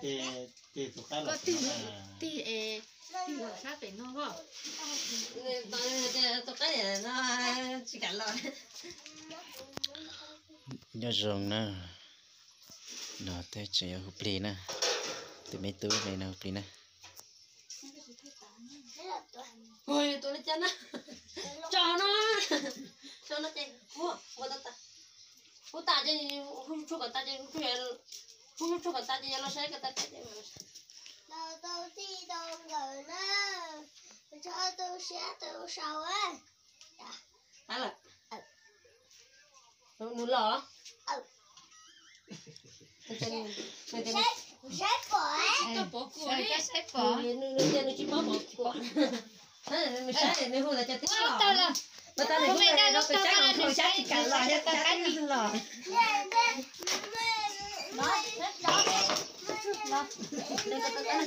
Koj tig, tig es tig los sab pem no os. Tus qaib no tsis kam los. Nyob zoo na, no tej tseem yuav hu plig na, tus me tub no hu plig na. Tua li cas na? Tso no, tso no ces hu, hu tas, hu tas ces hu tshuaj kom tas ces hu tshuaj kom tas ces yog los saib kom tas ces. Tau tij tau nkawm na, tso tu siab tu sau. Nws los, nws saib pom, nws tias nws tsis paub pom kuam. Nws saib nws hu los cov tib los. Mas tau nws hu los, nws saib, nws saib tsis kam los, yog tau qaib los. Nws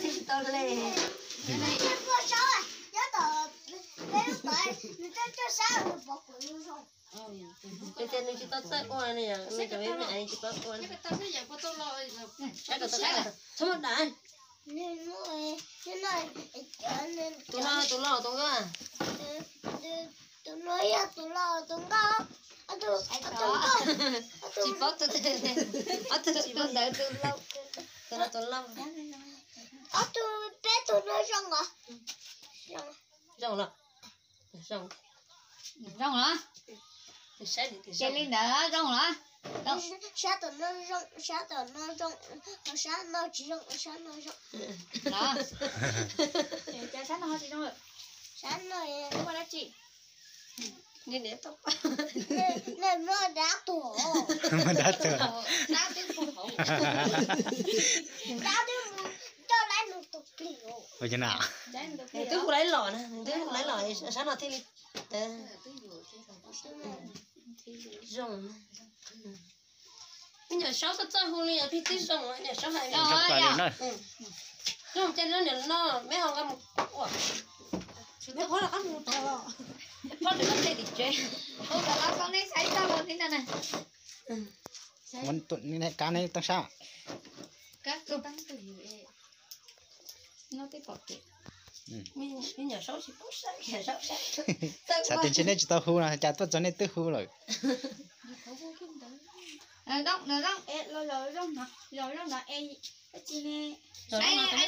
tsis tau le. Nws tias nws tsis tau txawj ua ne, nws cov me me tsis paub ua. Saib kom tau qaib, txhob muab dam. Tus no tus loj tus nkauj. Tus no yog tus loj tus nkauj. Tsis paub tus twg, ob tug tsis paub ntawd tus loj, tus no tus loj. Ob tug, peb tug no zoo os. Zoo los, zoo, zoo los. Ces li ntawd zoo los. Sab tom no zoo, sab tom no zoo, ho sab no tsis zoo, sab no zoo. Los, cas sab no ho tsis zoo lawm? Sab no ua dab tsi? Muaj dab tuag. Dab twb puag hauv. Dab twb mus coj laib mus tus plig. Nws twb hu laib los na, nws twb hu laib los, sab no thiaj li zoo. Me nyuam Saub txawj txawj hu li os, pheej tib zoo, me nyuam Saub hais zoo cas no, me ho nqa mus ua. Phoj rau koj tej tim tsev. Hu kom los koj nej saib txog los li no na. Kab nej toj sab. Me nyuam Saub tsis paub saib, Saub saib. Xav tias ntshe nej tsis tau hu no, cas tuaj txog nej twb hu lawm. Saib,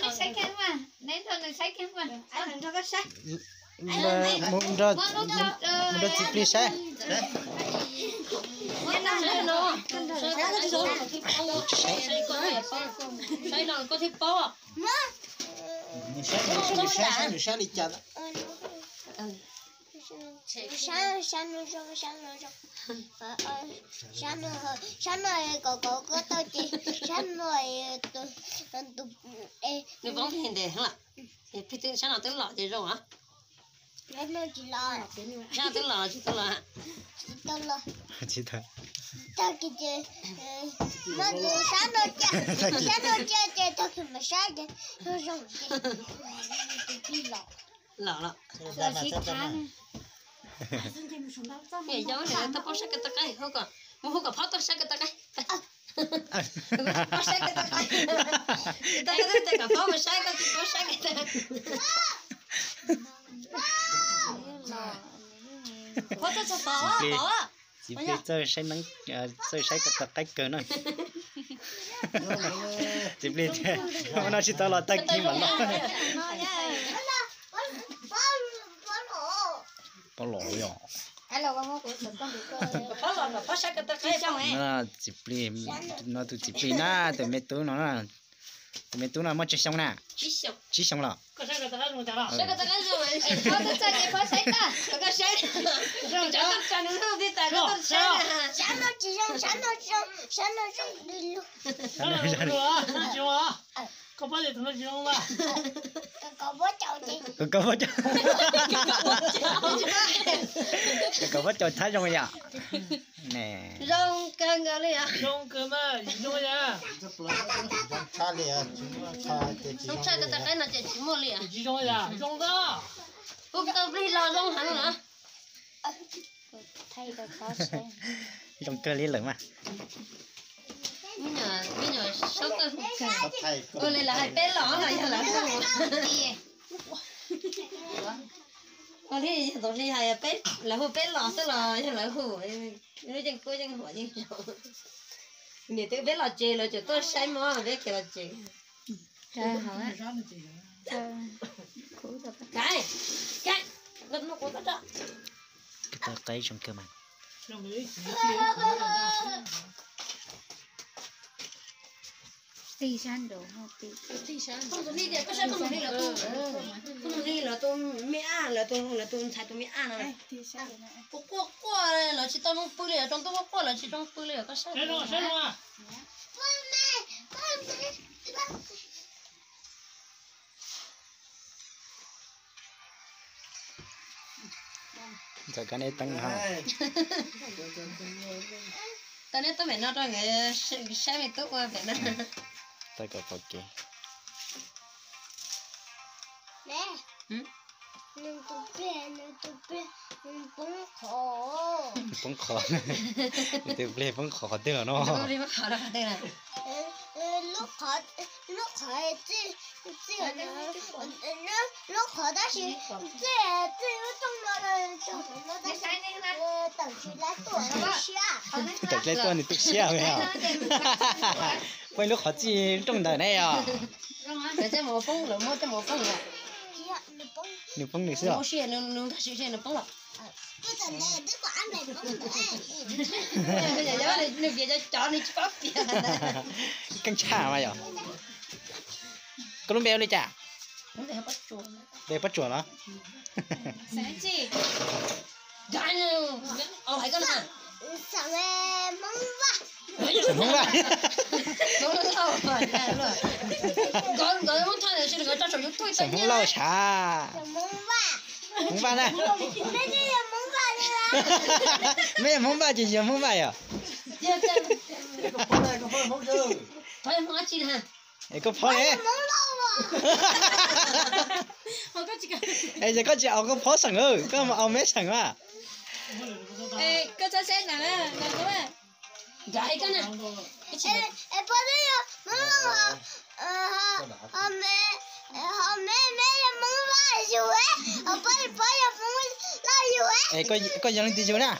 nws saib kiag mas, neb nrog nws saib kiag mas. Mus nrog txiv plig saib. Saib no koj thiaj paub. Nws saib, nws saib, nws saib li cas. Sab, sab no zoo, sab no zoo. Sab no, sab no kom kom koj tau ces sab no tus, nws poob plig ntev heev lawm. Plig twb sab no twb los ces zoo os. Sab no tsis los, sab no twb los tsis tau los. Tsis tau los. Tsis tau. Tag kis ces, no tus sab no cia, sab no cia ces tag kis mas saib ces zoo zoo ces tus plig los. Los los. Niam yau, tau paub saib koj tau qaib, mus hu kom phauj tuaj saib koj tau qaib. Paub saib koj tau qaib. Tau koj tej kom phauj mus saib, koj tsis paub saib koj tau. Txiv plig txawj saib neeb, txawj saib koj tau qaib kawg na. Txiv plig tias, ua no tsis tau los tag kis mam los. Paub los yom. No txiv plig, no tus txiv plig na, tus me tub no, tus me tub no muaj tsawg xyoo na? Tsib xyoo los. Koj pab li tus no tsis zoo mas. Koj koj pab caum, koj koj pab caum thab zoo yom. Zoo kawg nkaus li. Zoo kawg mas, zoo yam. Zoo tshaj koj tau qaib no ces tsis muaj li. Tsis zoo yam, zoo ntag. Kuv tau plig los zoo heev na. Zoo kawg li lawm mas. Me nyuam, me nyuam saub kawg hu kawg. Ua li lawv hais peb los los yog lawv hu. Ua li yog tus li hais peb, lawv hu peb los xwb los yog lawv hu. Lub yeej kuj yeej huam yeej zoo. Niam twb peb los tsev lawv tseem tuaj saib mog, peb khiav los tsev. Qaib, qaib, qaib zoo kawg mas. Tig sab nraud, tig sab nraud. Koj saib koj mus li lawv tus, koj mus li lawv tus me ab, lawv tus, lawv tus ntxhais tus me ab no. Quaj quaj quaj, lawv tsis tau zoo pw li, tsaus ntuj quaj quaj lawv tsis tau zoo pw li, koj saib. Ntxawm kab neb teeb no. Tau neb teeb pem no rau nkawd saib me tub ua pem no. Tau kom pom kev. Nws tus pliag, nws tus pliag poob qhov. Poob qhov. Nws tus pliag poob qhov qhov twg los no? Lub qhov, lub qhov txij, txij, lub qhov tab sis txij, txij lub rooj no, tawm tsis laib tuaj, siab. Tawm tsis laib tuaj nws tu siab yog. Poob lub qhov txij rooj ntawm ne yog. Nws poob nws xwb os. Keej tshaj mas yog. Koj lub npe ua li cas? Npe Pob Tsuas los? Xeem Hmoob Vaj. Xeem Hmoob Lauj sav. Hmoob Vaj na. Meb yog Hmoob Vaj ces yog Hmoob Vaj yom. Es koj phob ne? Es koj tsis aus koj phob seem, koj mus aus meb seem mas. Es koj yog leej twg yug na?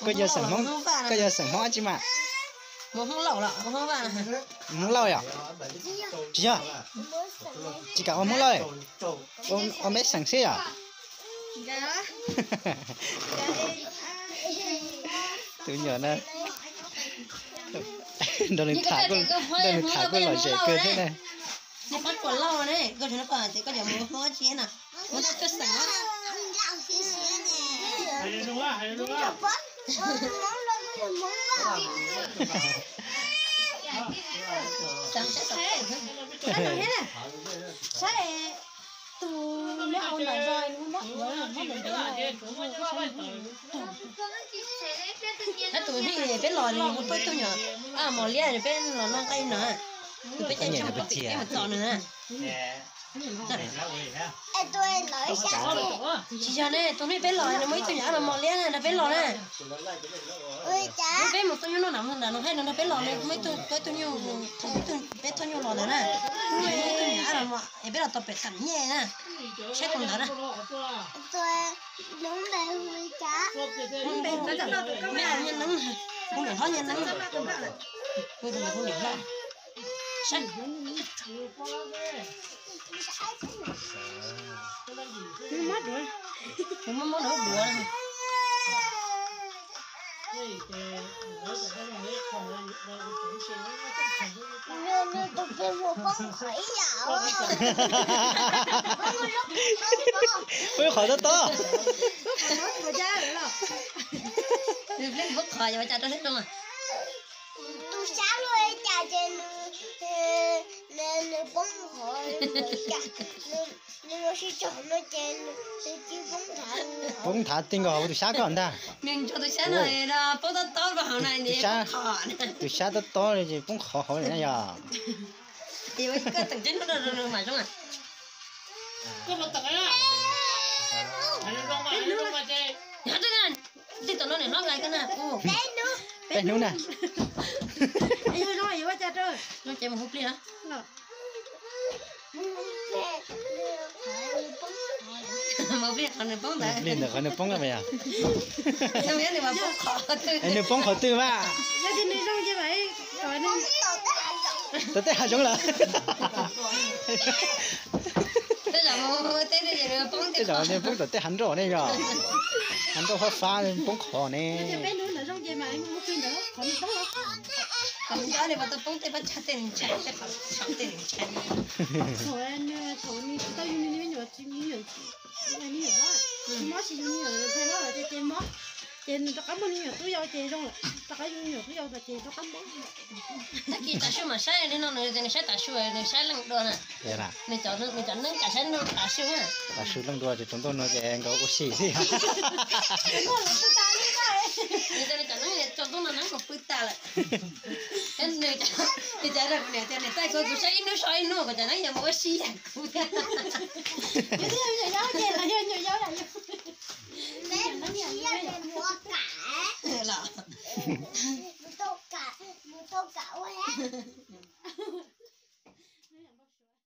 Koj yog xeem Hmoob, koj yog xeem Hmoob dab tsi mas? Hmoob Lauj yom? Tsis yog. Tsis kam ua Hmoob Lauj. Ua meb seem xwb yom? Tus nyuam na, nrog nws tham, nrog nws tham kuj lom zem kawg thiab na. Tus me au ntawm zos, tus peb los nws muaj peb tug nyuam, mos liab peb los noj nqaij no, tus peb caij tsheb peb mus txog nws na. Tsis yog ne, tus nej peb los nws muaj ib tug nyuam ab mos liab nrog peb los na. Peb mus tuaj nyuj noj nram nram no, nws nrog peb los, nws muaj ib tug, ib tug nyuj, peb thauj nyuj los ntawd na. Muaj ib tug nyuam ab los es peb los tau pem xam nyej na. Saib tus ntawd na. Nyiaj neeb, kuv niam hlob nyiaj neeb, kuv niam hlob. Saib, kuv muab muab nws duav. Peb qhov tob tob. Nws peb qhov yog ua cas rau seb zoo. Tus sab luaj li cas ces nws, nws poob qhov, nws ua sib tog no ces nws cia poob thav. Poob thav ti nkaus hauv tus sab ko ntag. Nws nrog tus sab no poob tob tob rau hauv na, tus sab tob tob li ces poob qhov hauv na yog. Koj teem teb hnub no mas zoo. Twb tau no niam hlob lais koj na. Peb hnub na. Zoo ces mus hu plig na. Mus plig qhov nws poob ntawd. Plig ntawm qhov nws poob mas yog. Nws poob qhov twg? Nws poob qhov twg mas? Tom tej hav zoov lawm. Tej zaum nws poob tom tej hav nroj ne yog. Hav nroj fab fab poob qhov ne. Thaum nws nyob li mas tau poob tej pab tsag tej nws ntshai, tej qhov saum tej nws ntshai. Thaum nws tsis tau yug nws me nyuam, me nyuam, me nyuam tsis mob, tsis yug me nyuam ntxhais hlob lawm ces mob, ces nws rov qab muaj me nyuam tub yau ces zoo lawm, rov qab yug me nyuam tub yau tas ces rov qab mob. Tag kis tav su mam saib li no, nws tias nws saib tav su, nws saib leej dua na. Nws cov, nws cov neeb kam saib no tav su na. Tav su leej dua ces tsaus ntuj no ces nkawd ua si xwb. Nws tias nws cov neeb tsaus ntuj no neeb kuv pw tas lawm. Nws, nws cov, nws cov rau kuv niam tias niam tais kuv, kuv saib ib hnub so ib hnub, kuv cov neeb yuav mus ua si yam kuv thiab. Los,